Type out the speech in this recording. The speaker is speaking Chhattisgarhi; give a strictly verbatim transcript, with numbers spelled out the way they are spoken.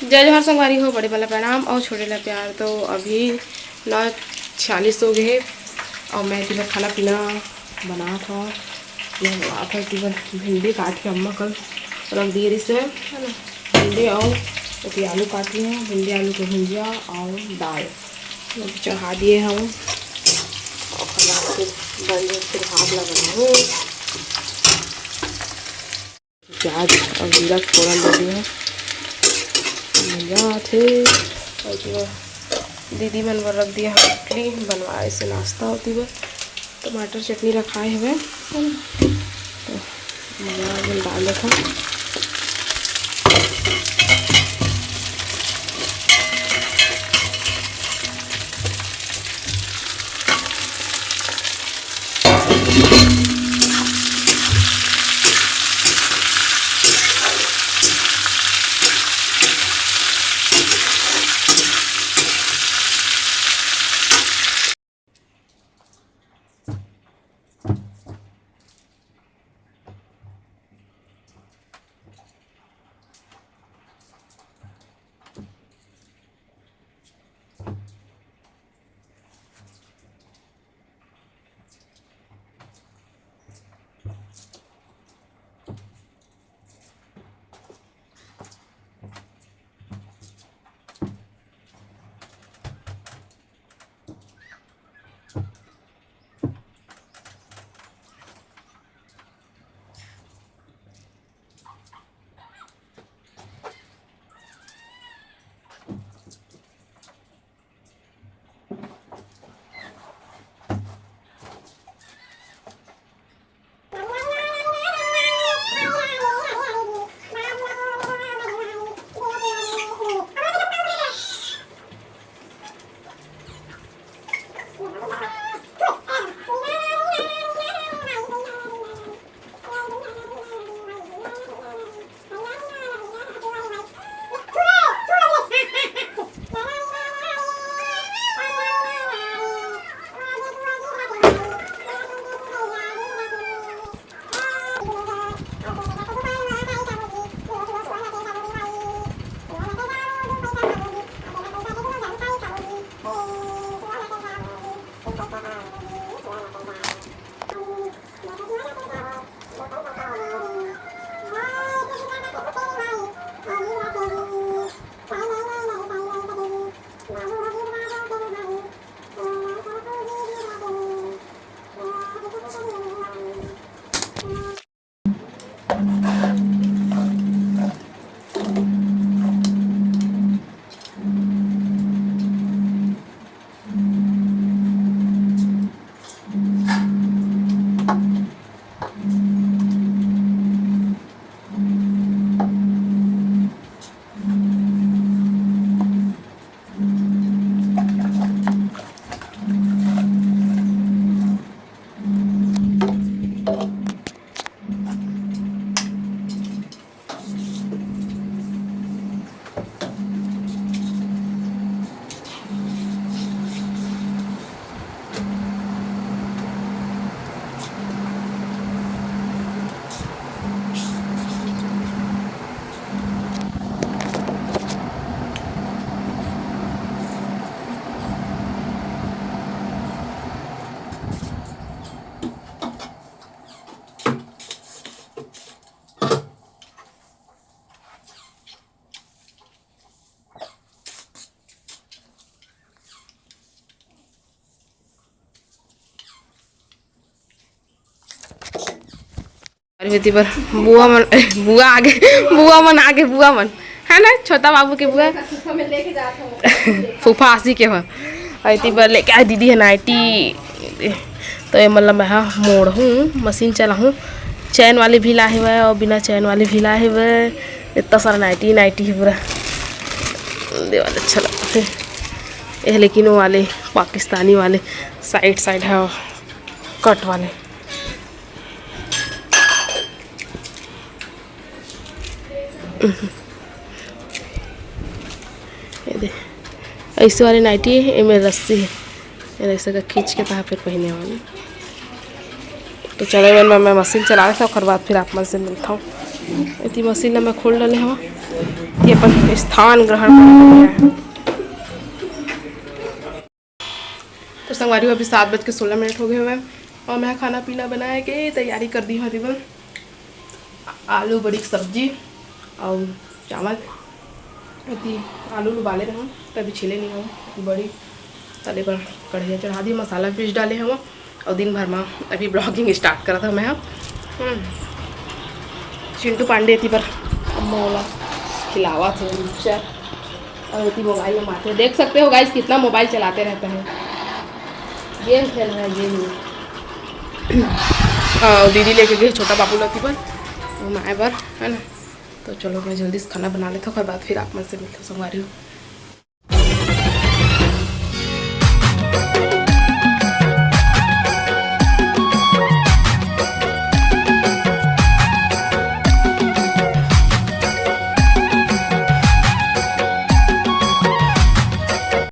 जय जोहार संगवारी हो, बड़े वाला प्रणाम और छोटे ला प्यार। तो अभी नौ छियालीस हो गए और मैं इधर खाना पीना बनात हूँ। ये बनात हूँ कि बस भिंडी काट के अम्मा कल रख दिए रहिस हे, है ना। भिंडी और अभी आलू काट लिए हैं, भिंडी आलू के भुजिया और दाल अभी चढ़ा दिए हम। और खाना फिर बन जाए, फिर भात ला बनाऊँ। प्याज और जीरा के फोरन दे दिए हैं, मजा आथे। और जो दीदी मन बर रख दिया है इडली, बनवाए से नाश्ता होती है। टमाटर चटनी रखाए हवे, है ना? तो मजा आ गया, डाल देता। अरे बेटी बर बुआ मन, बुआ आगे, बुआ मन आगे, बुआ मन, है ना, छोटा बाबू के बुआ। फूफा आसी के हो। अउ एती बर लेके आए दीदी हे नाइटी, तो ये मतलब मैं हा मोड़हूँ, मशीन चलाहूँ। चैन वाली भी ला हेवय अउ बिना चैन वाली भी ला हेवय। इतना सारा नाइटी, नाइटी हे पूरा। देवाल अच्छा लगता है ये, लेकिन वो वाले पाकिस्तानी वाले साइड साइड है, कट वाले। ये दे, ऐसे वाली नाइटी है, एमे रस्सी है, ये ऐसे का खींच के तहाँ फिर पहने वाली। तो चलो, मैं, मैं मशीन चला लेता हूँ, ओकर बाद फिर आप मन से मिलता हूँ। इतनी मशीन ला मैं खोल डाले हूँ। अपन स्थान ग्रहण कर लिया है। तो संगवारी हो, अभी सात बज के सोलह मिनट हो गए हुए हैं और मैं खाना पीना बनाए के तैयारी कर दी हूँ। अभी बस आलू बड़ी की सब्जी और चावल। अति आलू उबाले रहूँ, तभी छीले नहीं हूँ। बड़ी तले पर कढ़ैया चढ़ा दी, मसाला पीस डाले हूँ और दिन भर में अभी ब्लॉगिंग स्टार्ट करा था मैं। हम्म। चिंटू पांडे थी पर अम्मा वाला खिलावा थे पिक्चर और इतनी मोबाइल में मारते हैं। देख सकते हो गाइस, कितना मोबाइल चलाते रहते हैं, गेम खेल रहे हैं, गेम। हाँ, दीदी लेके गए छोटा बाबू लती पर, वो माए पर, है ना। तो चलो, मैं जल्दी से खाना बना लेता हूँ, ओकर बाद फिर आप मन से मिलता हूँ संगवारी हो।